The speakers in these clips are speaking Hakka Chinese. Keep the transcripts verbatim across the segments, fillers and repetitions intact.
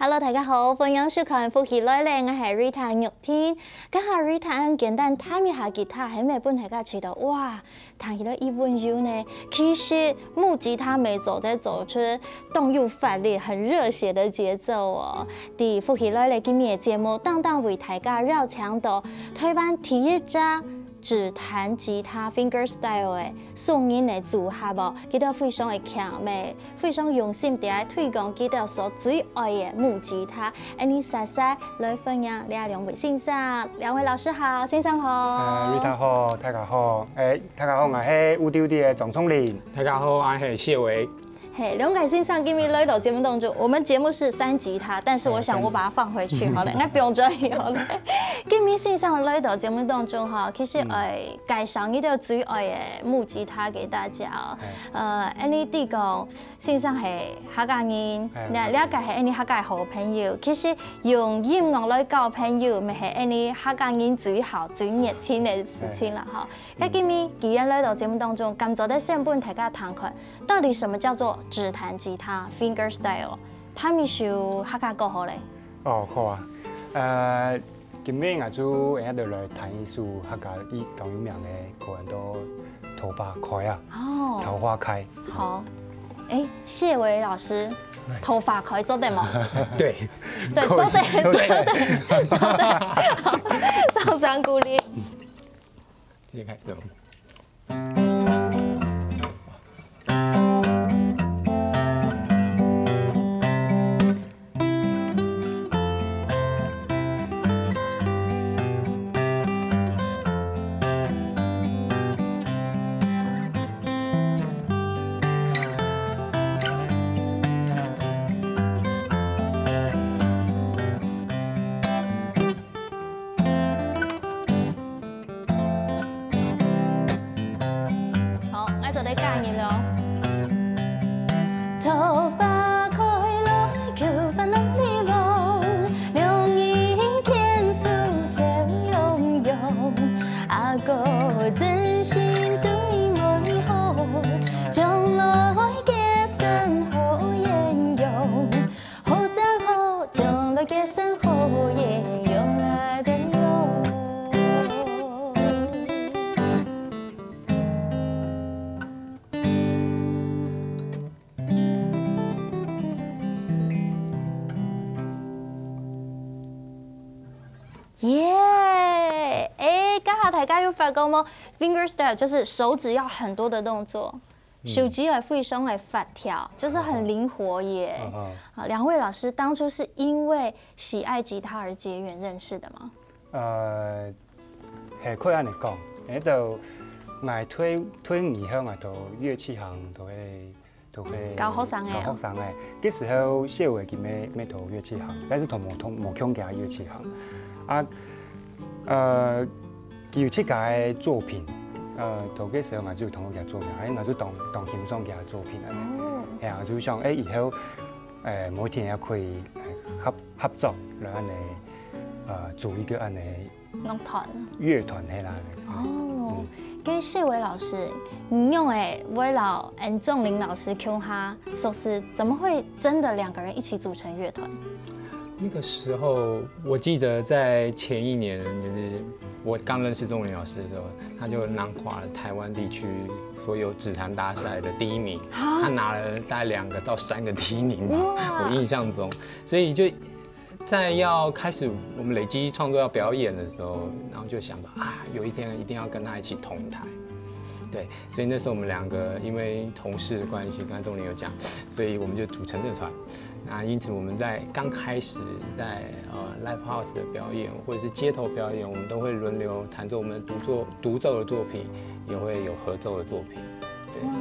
Hello，大家好，歡迎收看《福氣來了》，𠊎係Rita玉婷。剛才Rita恁簡單彈一下吉他，係毋係分大家覺得，哇，彈起來異溫柔呢？其實木吉他乜做得做出當有活力、很熱血的節奏哦。在《福氣來了》今日个節目，當當為大家邀請到台灣第一隻 指彈吉他 fingerstyle 个雙人个組合哦，佢兜非常个強，乜非常用心地來推廣佢兜所最愛个木吉他。恁呢，煞煞來歡迎這兩位先生，兩位老師好，先生好。呃，Rita 好，大家好。誒，大家好，𠊎係烏丟丟个張仲林。大家好，𠊎係謝維。 嘿，兩位先生今日來到節目當中，我們節目是三吉他，但是我想我把它放回去好了，應該不用轉移好了。今日先生來到節目當中哈，其實誒，介紹你兜最愛个木吉他給大家哦。呃，恁呢知講先生係客家人，那了解係恁呢客家好朋友，其實用音樂來交朋友，乜係恁呢客家人最好、最熱情个事情啦哈。該今日既然來到節目當中，敢做得先分大家聽看， 到底什麼叫做指彈吉他 fingerstyle？彈一首客家歌好了。哦，好啊。呃，今日𠊎就愛來彈一首客家當有名个歌，安到《桃花開》啊。哦，《桃花開》。好。誒，謝維老師，《桃花開》做得嗎？對，對，做得，做得，做得。好，掌聲鼓勵。直接開始。 好，𠊎做得加入了。 耶！哎，剛好大家有發覺嗎？Fingerstyle 就是手指要很多的動作，手指也非常的發跳，就是很靈活耶。啊，兩位老師當初是因為喜愛吉他而結緣認識的嗎？呃，係可以恁樣講，該就𠊎退退伍以後，𠊎到樂器行都會 都係教學生个哦教學生个。該時候小學佢乜乜讀樂器行，但是同無同無共下樂器行。啊，呃，佢有自家个作品，呃，讀个時候𠊎就同佢作品，哎，𠊎就當當欣賞佢作品啊。哦，係啊，就想哎以後，誒，某一天也可以合合作，來恁樣，呃，組一個恁樣樂團。樂團係啦。哦，該謝維老師，你仰會會摎安仲林老師共下熟識，怎麼會真的兩個人一起組成樂團？那個時候，我記得在前一年，就是我剛認識仲林老師的時候，他就囊括了台灣地區所有指彈大賽的第一名，他拿了大概兩個到三個第一名吧，我印象中，所以就在要開始我們累積創作要表演的時候，然後就想到啊，有一天一定要跟他一起同台。對，所以那時候我們兩個因為同事的關係，剛才仲林有講，所以我們就組成這團。那因此我們在剛開始在呃 live house 的表演，或者是街頭表演，我們都會輪流彈奏我們獨作獨奏的作品，也會有合奏的作品。對。哇，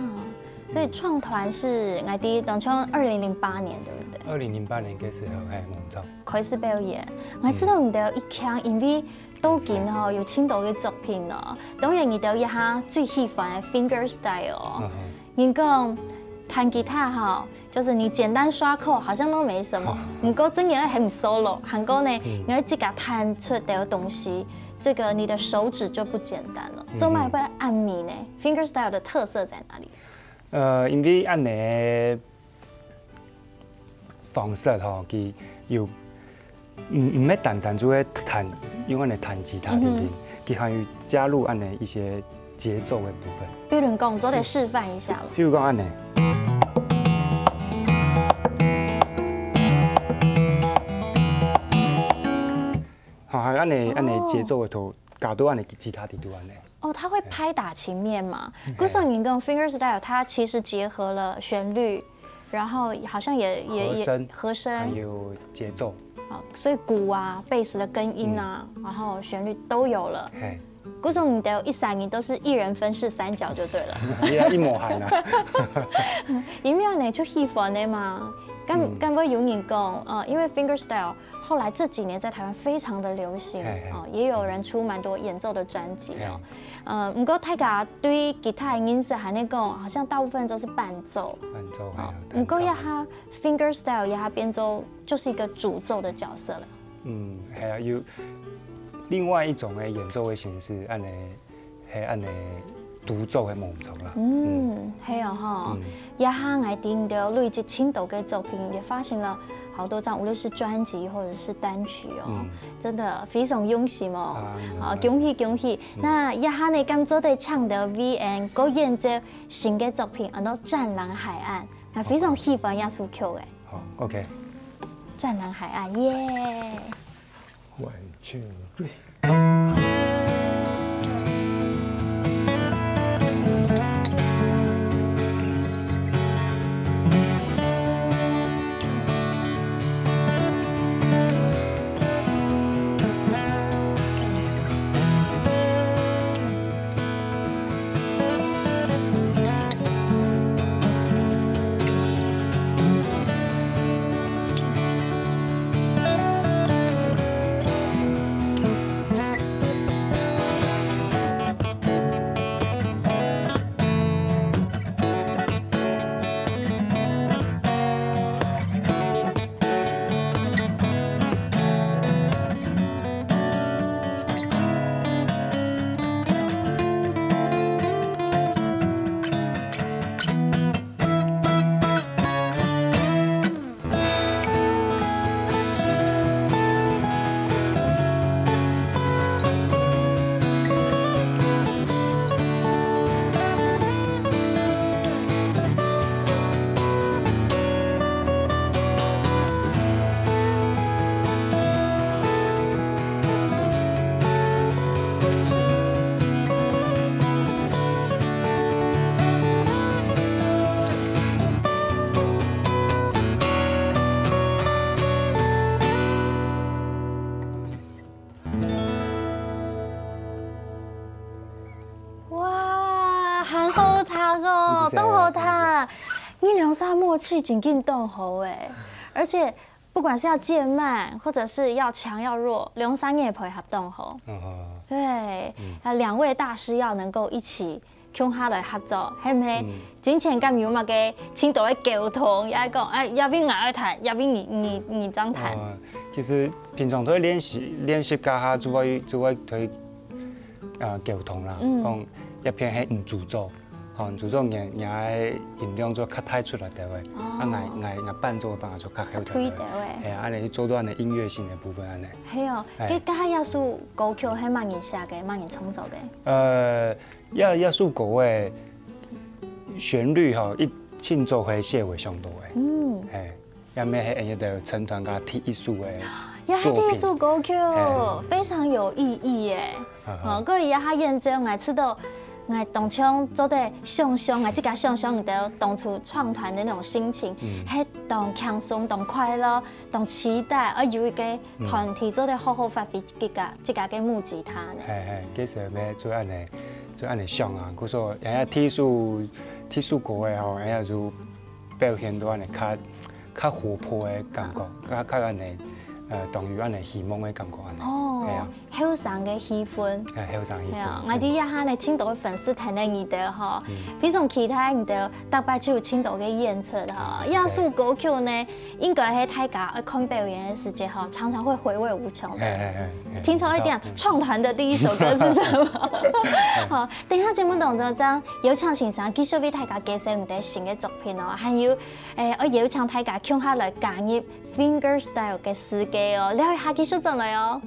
所以創團是𠊎知當初二零零八年，對不對？二零零八年个時候，係，無錯。開始表演，𠊎知道你兜一腔，因為都緊吼有盡多个作品哦。當然你兜一下最喜歡的 fingerstyle 哦。嗯哼人講彈吉他哈，就是你簡單刷chord好像都沒什麼，不過真的要很 solo，還過呢，你要自家彈出的東西，這個你的手指就不簡單了。做麼會恁美呢？Fingerstyle 的特色在哪裡？呃，因為恁樣个方式吼，佢有，毋，毋係單單就係彈，用恁樣彈吉他定定，佢還有加入恁樣一些節奏的部分。比如講，做得示範一下咯。譬如講恁樣，好，還有恁樣，恁樣節奏的頭，加到恁樣吉他底肚恁樣。哦，他會拍打琴面嘛？故所你跟 fingerstyle，它其實結合了旋律，然後好像也也也和聲，和聲，還有節奏。哦，所以鼓啊、bass 的根音啊，然後旋律都有了。嘿，故所你的一三，你都是一人分飾三角就對了。一模一樣啊。因為呢，就喜歡的嘛。敢敢會有人講，呃，因為 fingerstyle 後來這幾年在台灣非常的流行，哦，也有人出蠻多演奏的專輯哦。嗯，不過大家對吉他的認識還係講，好像大部分都是伴奏。伴奏，哦，不過這下 fingerstyle 這下變做就是一個主奏的角色了。嗯，係啊，有另外一種的演奏的形式，恁樣，係恁樣獨奏的無毋著啦。嗯，係哦吼。這下𠊎聽到累積盡多个作品，也發行了好多張，無論是專輯或者是單曲哦，真的非常用心哦。啊，恭喜恭喜！那這下呢，敢做得請到V N个演奏新个作品，安到《湛藍海岸》，𠊎非常喜歡這首曲誒。好，OK。《湛藍海岸》，耶！One, two, three。哇，還好聽哦，當好聽！你兩儕默契真經當好誒，而且不管是要漸慢，或者是要強要弱，兩儕人配合當好。對，啊，兩位大師要能夠一起共下來合作，係毋係？真正敢有麼个深度个溝通，也係講，哎，這位𠊎愛彈，這位你你你正彈。哦，其實平常都會練習練習該下，就會就會去呃溝通啦，講這片係你主奏，吼，你主奏你你个音量就較大出來个，啊，𠊎𠊎𠊎伴奏个方法就較小出來，係啊，恁樣去做到恁樣音樂性个部分恁樣。係哦，該該下這首歌曲係麼人寫个，麼人創作个？呃， 這這首歌个旋律吼，一清楚係謝偉雄做个。嗯，係，這乜係𠊎兜成團个第一首个，也係第一首歌曲，非常有意義耶。哦，各位這下演奏，𠊎知道，𠊎當像做得想像，𠊎自家想像你兜當初創團的那種心情，係當輕鬆、當快樂、當期待，而有一個團體做得好好發揮自家自家个木吉他呢。係係，其實乜就恁樣。 就恁樣想啊，故所，哎呀，第一首第一首歌个吼，哎呀，就表現到恁樣較較活潑个感覺，較較恁樣，呃，當有恁樣希望个感覺恁樣。哦，係啊。後生个氣氛。係，後生氣氛。係啊，𠊎知這下呢，盡多个粉絲跈等你兜吼，嗯。非常期待你兜逐擺就有盡多个演出吼。嗯，這首歌曲呢，應該係大家愛看表演个時節吼，常常會回味無窮的。係，係，係，係，聽說一點，沒錯，嗯。創團的第一首歌是什麼？好，等一下節目當中，將有請先生繼續為大家介紹你兜新个作品哦，還有，誒，愛邀請大家共下來加入 Fingerstyle 个世界哦，尞一下繼續轉來哦。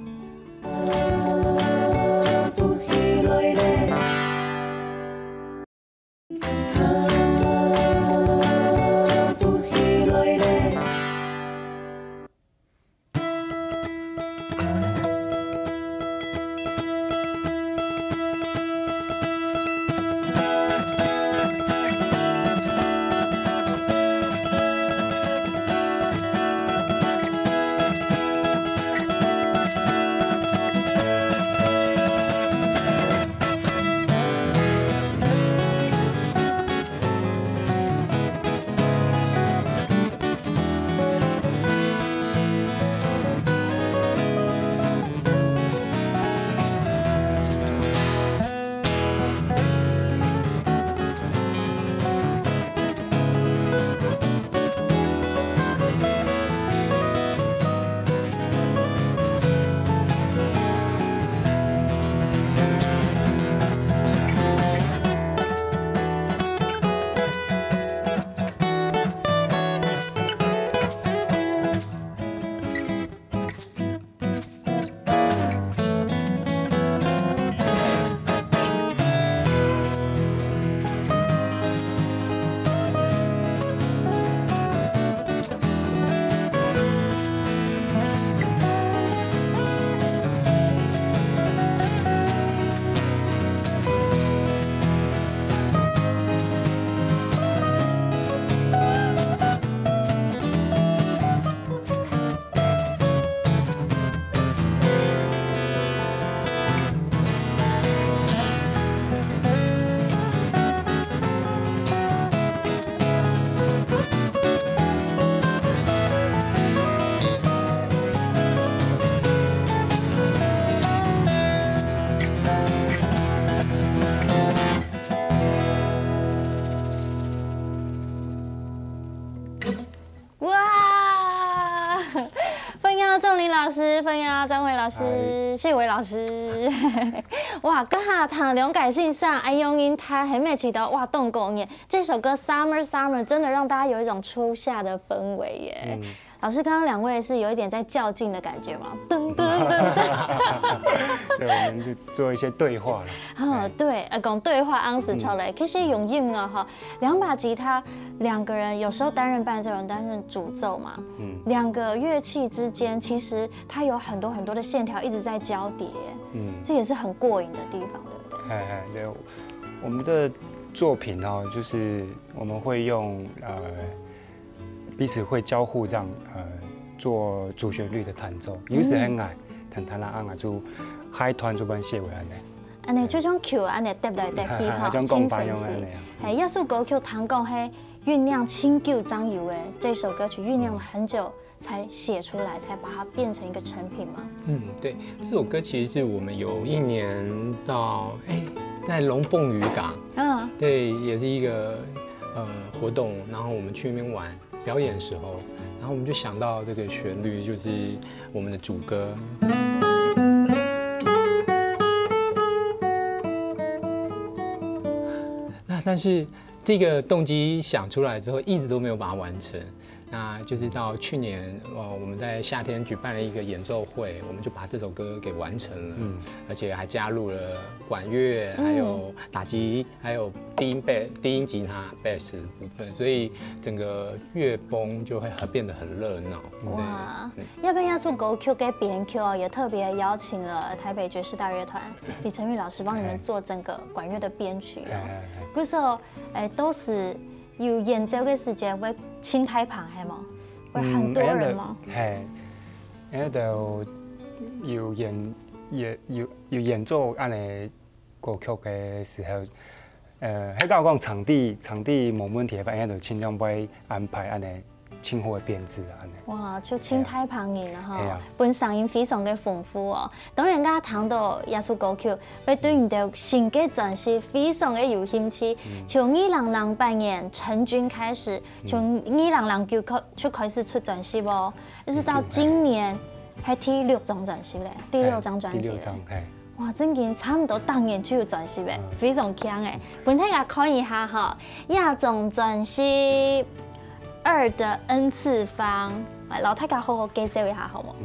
哇！歡迎鍾林老師，歡迎張偉老師，嗨。謝偉老師。哇，這下聽兩個先生恁樣彈，還沒提到，哇，當過癮。這首歌《Summer Summer》真的讓大家有一種初夏的氛圍耶。嗯。老師，剛剛兩位是有一點在較勁的感覺嗎？噔噔噔噔。對，我們就做一些對話了。哦，哎。對，呃，講對話，昂斯出來。嗯。其實用音樂哈，兩把吉他，兩個人有時候擔任伴奏，有人擔任主奏嘛。嗯。兩個樂器之間，其實它有很多很多的線條一直在交疊，嗯。這也是很過癮的地方，對不對？哎，哎，對，我們的作品哦，就是我們會用，呃，彼此會交互這樣，呃，做主旋律的彈奏。有時候𠊎彈彈啊，𠊎就下段就分謝偉恁樣。恁樣就像球恁樣疊來疊去哈，像講法一樣恁樣。真神奇。嘿，這首歌曲聽講係醞釀盡久正有的，這首歌曲醞釀了很久才寫出來，才把它變成一個成品嘛。嗯，對，這首歌其實是我們有一年到，哎，在龍鳳漁港，嗯。對，也是一個，呃，活動，然後我們去那邊玩，表演的時候，然後我們就想到這個旋律，就是我們的主歌。那但是這個動機想出來之後，一直都沒有把它完成。那就是到去年，呃，我們在夏天舉辦了一個演奏會，我們就把這首歌給完成了，嗯。而且還加入了管樂，嗯。還有打擊，還有低音貝-，低音吉他、bass的部分，所以整個樂風就會很，變得很熱鬧。哇，對。要不要這首歌曲的編曲哦，也特別邀請了台北爵士大樂團李承宇老師幫你們做整個管樂的編曲哦。哎，哎，哎。故所，哎，都是 有演奏个時節會盡大棚係無？會很多人嗎？嗯，恁樣就，係，恁樣就有演，也有，有演奏恁樣歌曲个時候，呃，該講場地，場地無問題个話，恁樣就盡量會安排恁樣盡好个編制啊，恁樣。哇，就盡大幫人了哈，係啊。本聲音非常个豐富哦。當然，剛剛談到這首歌曲，會對你的新个專輯非常个有興趣。從二零零八年成軍開始，從二零零九開就開始出專輯哦，一直到今年，還第六張專輯嘞，第六張專輯嘞。第六張，係。 哇，正經差毋多逐年就有專輯誒，非常強誒。分大家看一下哈，這張專輯《二的N次方》，來，摎大家好好介紹一下，好無？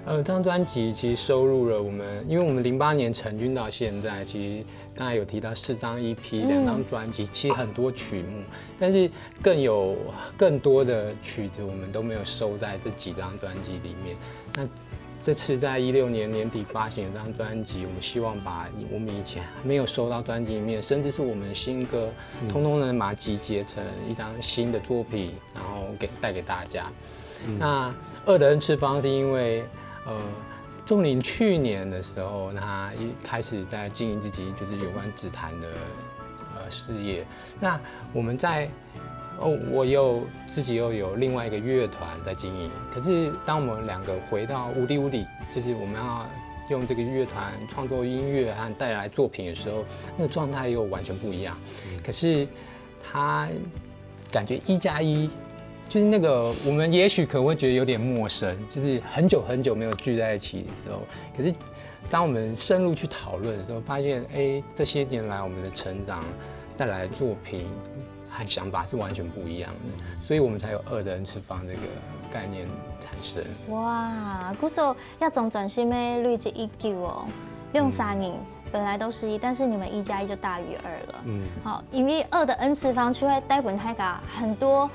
呃，這張專輯其實收錄了我們，因為我們零八年成軍到現在，其實剛才有提到四張EP，、兩張專輯，其實很多曲目，但是更有更多的曲子我們都沒有收在這幾張專輯裡面。那這次在一六年年底發行的這張專輯，我們希望把我們以前沒有收到專輯裡面，甚至是我們新歌，通通能把它集結成一張新的作品，然後給帶給大家。那《二的N次方》是因為呃，仲林去年的時候，他一開始在經營自己就是有關指彈的呃事業。那我們在哦，我又自己又有另外一個樂團在經營。可是當我們兩個回到烏里烏里，就是我們要用這個樂團創作音樂和帶來作品的時候，那個狀態又完全不一樣。可是他感覺一加一，就是那個我們也許可能會覺得有點陌生，就是很久很久沒有聚在一起的時候，可是當我們深入去討論的時候，發現，哎，這些年來我們的成長帶來的作品和想法是完全不一樣的，所以我們才有二的 N次方這個概念產生。哇，故所這張專輯个累積已久哦，兩三年本來都是一，但是你們一加一就大於二了。嗯，好，因為二的 N次方就會帶分大家很多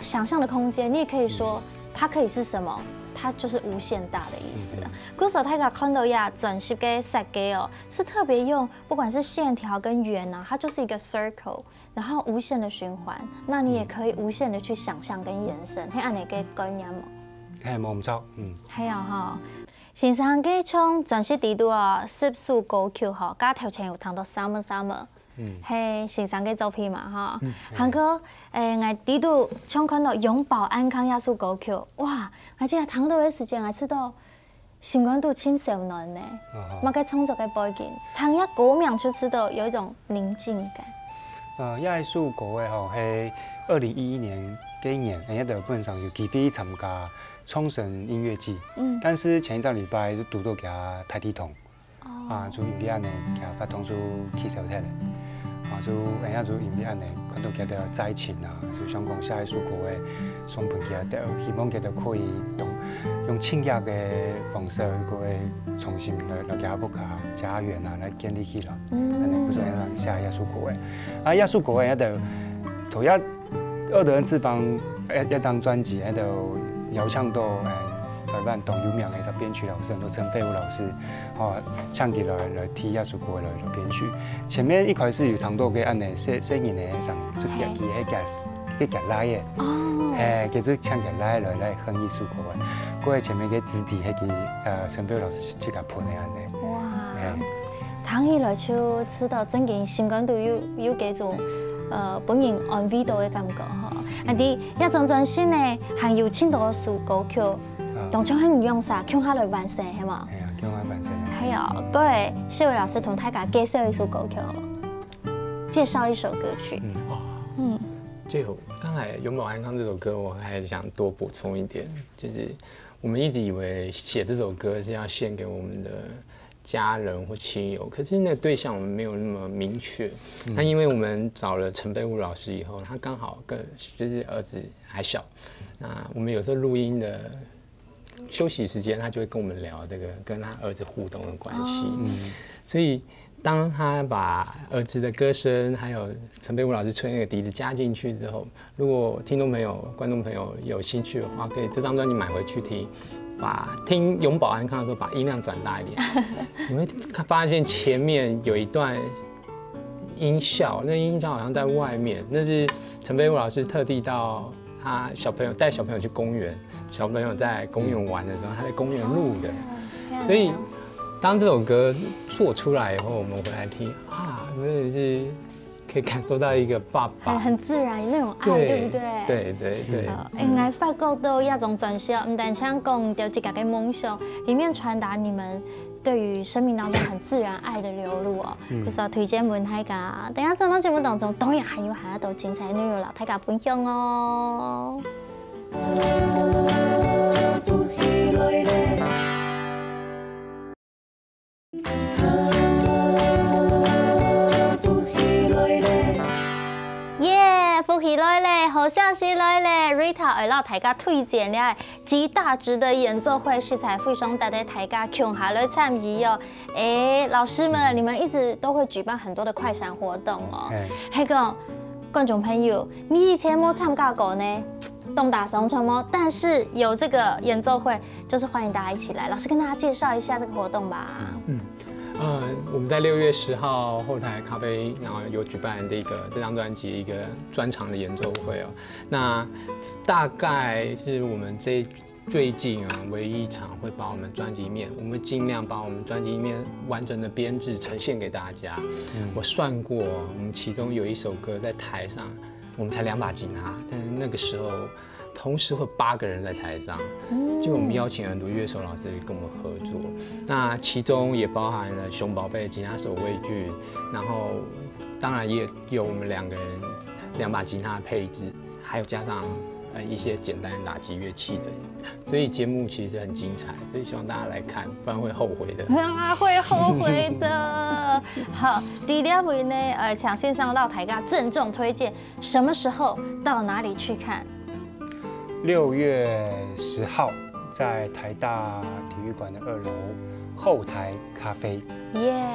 想象的空間，你也可以說它可以是什麼，它就是無限大的意思了。故所大家看到這專輯个設計哦，是特別用不管是線條跟圓啊，它就是一個 circle，然後無限的循環，那你也可以無限的去想象跟延伸，係恁樣个概念無？係，無毋著，嗯。係啊哈，先生个唱專輯底肚哦，十首歌曲吼，加頭前有談到 Summer Summer，嗯，係先生个作品嘛哈，嗯，還過誒，𠊎底肚唱看到《永保安康》這首歌曲，哇，𠊎記得聽到个時間，𠊎知道 心肝肚盡燒暖呢。麼个創作个背景，聽這歌名就知道有一種寧靜感。呃，這一首歌个吼，係二零一一年該年，𠊎兜本身有機會參加創聲音樂季，嗯，但是前一隻禮拜就堵到佢大地動，啊，就因為恁樣，佢發動就取消忒了。 啊，就恁樣就因為恁樣，看到佢个災情啊，就想講寫一首歌个送分佢兜，希望佢兜可以用用親切个方式，過重新來來佢屋下家園啊，來建立起來。恁樣，故所恁樣寫這首歌个。啊，這首歌个，佢兜頭一二的 N次方一一張專輯，佢兜邀請到誒台灣當有名个一隻編曲老師，叫做陳飛武老師。 吼，請佢來來替這首歌來來編曲。前面一開始有聽到个恁樣細細人个聲，就佢佢係佢佢拉个，哦，係，佢就請佢拉來來哼一首歌个。過後前面个主題係佢呃陳飛老師自家編个恁樣。哇，聽起來就知道正經心肝肚有有該種呃分人安慰到个感覺吼。啊，你這張專輯呢，還有盡多首歌曲，當中係你兩儕共下來完成，係無？ 係啊，叫我完成。還有，各位，謝偉老師同大家介紹一首歌曲好無？介紹一首歌曲。嗯，哦，嗯，這首剛才《永保安康》這首歌，我還想多補充一點，就是我們一直以為寫這首歌是要獻給我們的家人或親友，可是那個對象我們沒有那麼明確。那因為我們找了陳飛武老師以後，他剛好跟就是兒子還小，那我們有時候錄音的 休息時間，他就會跟我們聊這個跟他兒子互動的關係。所以當他把兒子的歌聲，還有陳飛武老師吹那個笛子加進去之後，如果聽眾朋友、觀眾朋友有興趣的話，可以這張專輯買回去聽，把聽《永保安康》的時候把音量轉大一點，你會發現前面有一段 音效，那音效好像在外面，那是陳飛武老師特地到他小朋友帶小朋友去公園，小朋友在公園玩的時候，他在公園錄的，所以當這首歌做出來以後，我們回來聽啊，真的是可以感受到一个爸爸。很，很自然，那种爱，对，对不对？对，对，对。好，哎，嗯。我发觉到这种专辑哦，不单单讲到自家个梦想，里面传达你们对于生命当中很自然爱的流露哦。嗯。就是要推荐分大家，等一下正到节目当中，当然还有很多精彩内容，老大家分享哦。 耶，福氣來咧，好消息來咧！Rita愛摎大家推薦了極大值的演奏會，實在非常值得大家共下來參與哦。誒，老師們，你們一直都會舉辦很多的快閃活動哦。哎。係講，觀眾朋友，你以前無參加過呢？當打爽，但是有這個演奏會，就是歡迎大家一起來。老師跟大家介紹一下這個活動吧。嗯。 呃，我们在六月十号后台咖啡，然后有举办这个，这张专辑一个专场的演奏会哦。那大概是我们这，最近啊，唯一一场会把我们专辑面，我们尽量把我们专辑面完整的编制呈现给大家。嗯。我算过，我们其中有一首歌在台上，我们才两把吉他，但是那个时候同时会有八个人在台上，嗯。就我们邀请很多乐手老师跟我们合作，那其中也包含了熊宝贝吉他手魏俊，然后当然也有我们两个人两把吉他的配置，还有加上，呃，一些简单的打击乐器的，所以节目其实很精彩，所以希望大家来看，不然会后悔的。啊，会后悔的。好，第二位呢，呃，请先生摎大家郑重推荐，什么时候到哪里去看？六月十号，在台大体育馆的二楼后台咖啡。耶，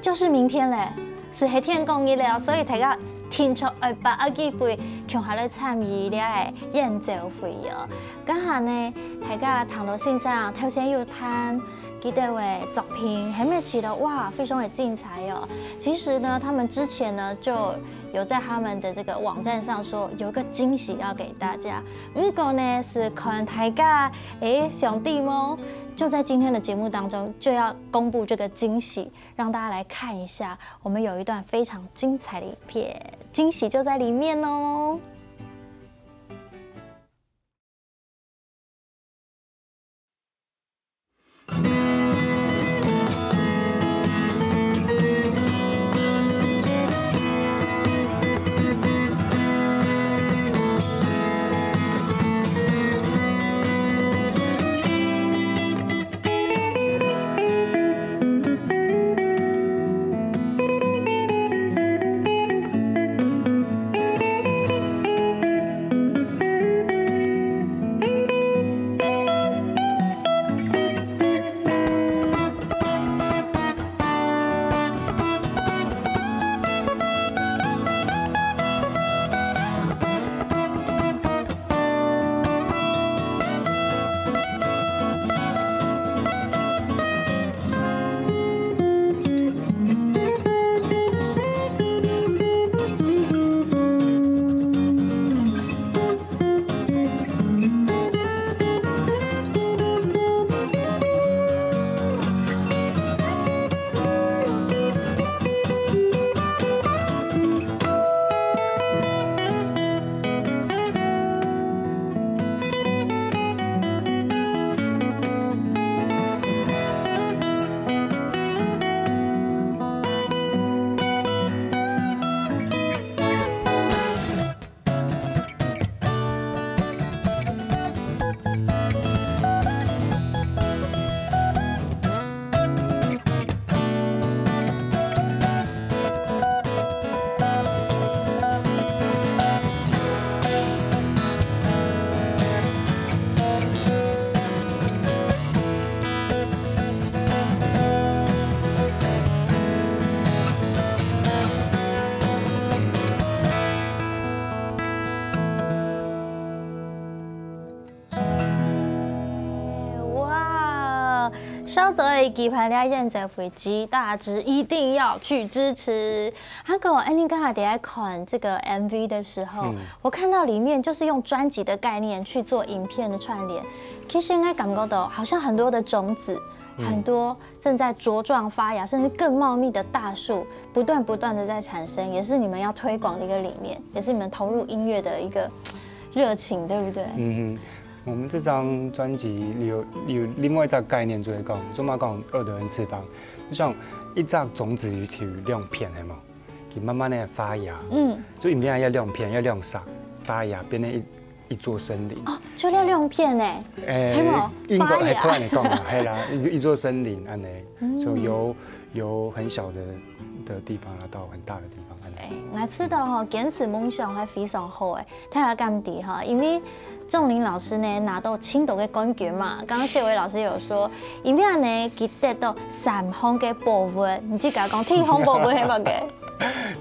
就是明天嘞，係天光日了哦，所以大家定著愛把握機會，共下來參與這个演奏會哦。這下呢，大家聽到先生頭先有彈 佢兜个作品，還沒提到，哇，非常的精彩哦。其實呢，他們之前呢就有在他們的這個網站上說有一個驚喜要給大家。毋過呢，係看大家，誒，想知無？就在今天的節目當中就要公布這個驚喜，讓大家來看一下，我們有一段非常精彩的影片，驚喜就在裡面哦。哇，小組一舉辦了演唱會，極大值，一定要去支持。還有，哎，你剛才在看這個M V的時候，嗯。我看到裡面就是用專輯的概念去做影片的串聯，其實應該感覺到好像很多的種子很多正在茁壮发芽，甚至更茂密的大树，不断不断的在产生，也是你们要推广的一个理念，也是你们投入音乐的一个热情，对不对？嗯哼，我们这张专辑有有另外一个概念，就会讲，做嘛讲二的人翅膀，就像一只种子有两片的嘛，佢慢慢的发芽，嗯，就一片要两片，要两撒发芽，变成一一座森林。哦，就要两片呢，诶还有应该发芽还可以讲啊，系啦，一一座森林安尼，所以由由很小的的地方啊到很大的地方安尼。哎，我知道吼，坚持梦想还非常好哎，大家敢知哈？因为仲林老师呢拿到青岛的冠军嘛，刚刚谢伟老师有说，因为呢，佢得到三項个寶物，你自家講，第一項寶物係麼个？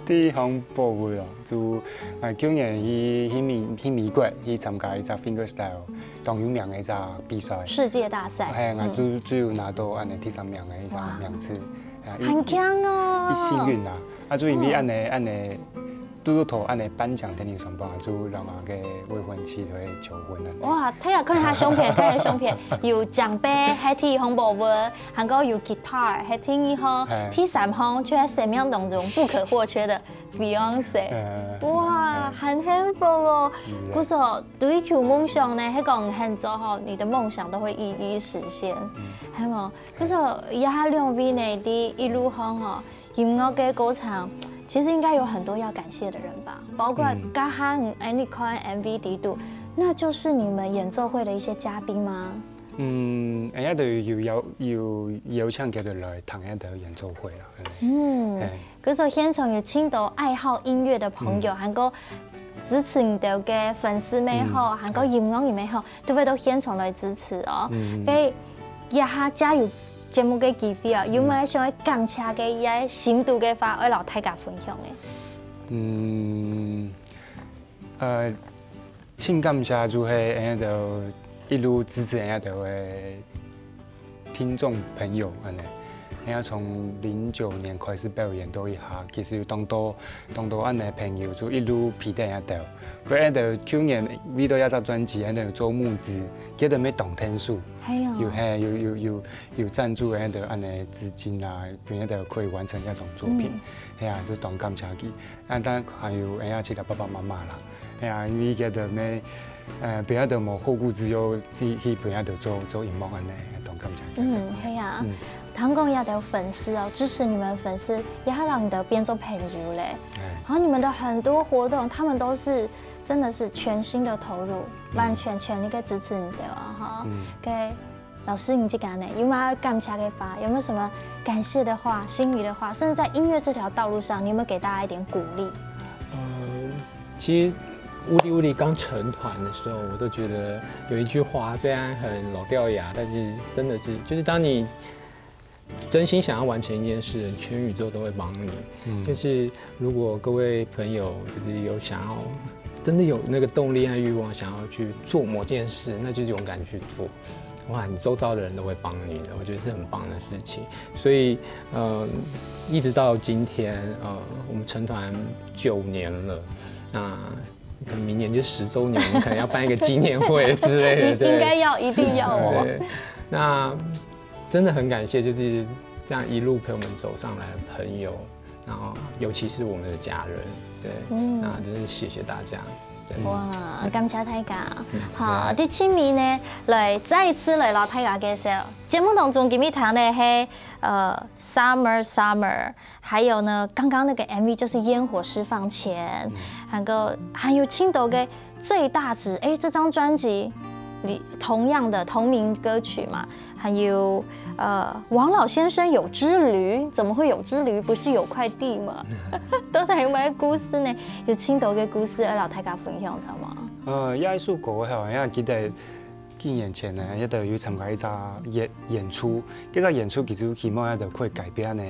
第一項寶物哦，就啊舊年去去美去美國去参加一隻fingerstyle當有名的一隻比賽，世界大赛，嘿，我就就有拿到安尼第三名的一隻名次，啊，一很强哦，一幸运啦，啊，就因为安尼安尼，拄拄头安尼颁奖典礼上班，就让我个未婚妻就会求婚了。哇，大家看下相片，大家相片有奖杯，还第一項寶物，還過有 guitar，还第二項，哎第三項就在生命當中不可或缺的 fiance。呃，哇，很幸福哦！是故所追求夢想呢，係講很多吼，你的夢想都會一一實現，係無？故所這下兩位呢，在一路上吼，音樂个過程，其實應該有很多要感謝的人吧，包括嗯剛剛你看MV底肚，那就是你們演奏會的一些嘉賓嗎？嗯，人家都有邀有邀请佢哋来听一个演奏会啦。嗯哎，可是現場有青島愛好音樂的朋友，還有支持你的个粉絲们吼，還有音樂人们吼，都會到現場來支持哦。嗯所以，這下加入節目个機會啊，有沒有想要感謝个一些心肚个話，愛摎大家分享个？嗯，呃，真感谢就係人家都一路支持人家都个听众朋友，安尼。人家从零九年开始表演到一下，其实有当多当多安尼朋友就一路陪等人家。佢人家去年为到一张专辑，人家有做募资，佢都没当天数，还有，有嘿有有有有赞助人家安尼资金啊，让人家可以完成那种作品，嗯哎呀，就当感谢佢。啊，但还有人家其他爸爸妈妈啦，哎呀，因为佢都没。呃，别人都无后顾之忧，去去别人都做做音乐安尼，当感谢。嗯，系啊。嗯听讲也有粉丝哦，支持你们粉丝，也还让你的变做朋友嘞。哎，然后你们的很多活动，他们都是真的是全心的投入，完全全力的支持你的哦，哈。嗯给老师你这个呢，有没有感谢的话？有没有什么感谢的话、心里的话？甚至在音乐这条道路上，你有没有给大家一点鼓励？呃，其实乌里乌里刚成团的时候，我都觉得有一句话虽然很老掉牙，但是真的是，就是当你真心想要完成一件事，全宇宙都会帮你。嗯就是如果各位朋友就是有想要，真的有那个动力和欲望想要去做某件事，那就勇敢去做。哇，你周遭的人都会帮你的，我觉得是很棒的事情。所以，呃，一直到今天，呃，我们成团九年了，那可能明年就十周年，我们可能要办一个纪念会之类的。对应该要，一定要哦。对，那真的很感谢，就是这样一路陪我们走上来的朋友，然后尤其是我们的家人，对，嗯那真是谢谢大家。对哇，感谢大家。嗯好，第七名呢，来再一次来到大家介绍。节目当中，今日谈的是呃 Summer Summer，还有呢，刚刚那个 MV 就是烟火释放前，还有还有青岛的最大值，哎，这张专辑里同样的同名歌曲嘛，还有呃王老先生有之旅，怎么会有之旅？不是有块地吗？到底有没有故事呢？有青岛的故事，要老大家分享一下吗？呃，有一首歌吼，也记得几年前呢，也都有参加一场演演出，这场演出其实希望也都可以改变呢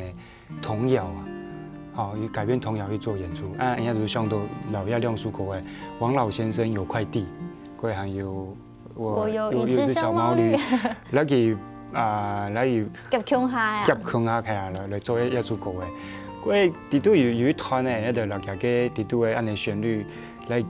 童谣啊，好，改变童谣去做演出，啊，人家就想到老爷两首歌诶，王老先生有块地，过还有我有一只小毛驴，来去啊，来去夹共下啊，夹共下开啊，来来做一一首歌诶。过底都有有一段呢，也都老爷个底都诶，按呢旋律来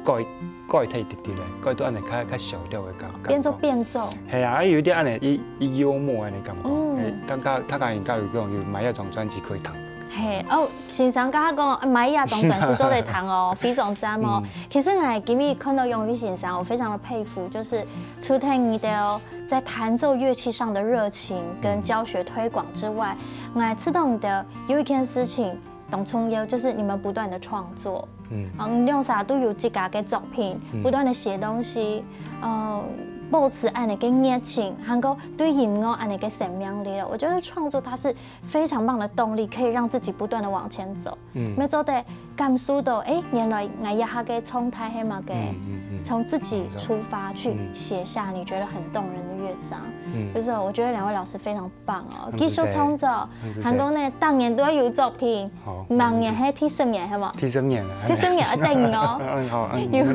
改改忒一滴滴咧，改到恁樣較較小調个感感覺。變做變奏。係啊，啊有一點恁樣，一一幽默恁樣感覺。嗯。欸，大家大家應該有講有買一張專輯可以聽。係哦，先生剛剛講買一張專輯做得聽哦，非常讚哦。其實我今日看到永裕先生，我非常的佩服，就是除了你的在彈奏樂器上的熱情跟教學推廣之外，我還知道你的有一件事情。 當重要，就是你們不斷的創作。嗯。啊，你兩儕都有自家个作品，嗯。不斷的寫東西，呃，保持恁樣个熱情，還有對音樂恁樣个生命力哦。我覺得創作它是非常棒的動力，可以讓自己不斷的往前走。嗯。沒做得感受到，欸，原來𠊎這下个狀態係麼个，嗯，嗯，嗯。從自己出發去寫下你覺得很動人的樂章。嗯。就是我覺得兩位老師非常 棒哦，繼續創作，還講呢，當年都有作品，明年係第十年係無？第十年，第十年愛等你哦。嗯，好，嗯，有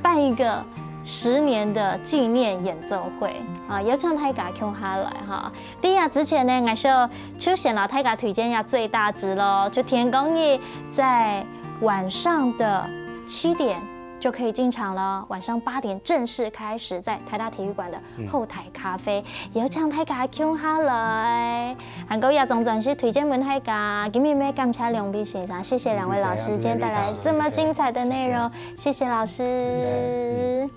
辦一個十年的紀念演奏會啊，邀請大家共下來哈。在這之前呢，𠊎想就先摎大家推薦一下最大值咯，就天光日在晚上的七點 就可以進場了。晚上八點正式開始，在台大體育館的後台咖啡，邀請大家共下來。還過這張專輯推薦分大家，今日也感謝兩位先生，謝謝兩位老師今天帶來這麼精彩的內容，謝謝老師。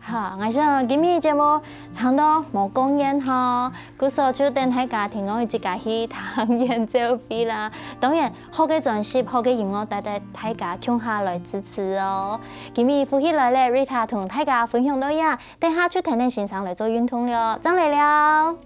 好，𠊎想今日節目談到無講完哈，故所就等大家天光日自家去聽演奏會啦。當然， 好个專輯，好个音樂，值得大家共下來支持哦。今日福氣來了，Rita同大家分享到這，等下就跈等先生來做運動了，正來尞。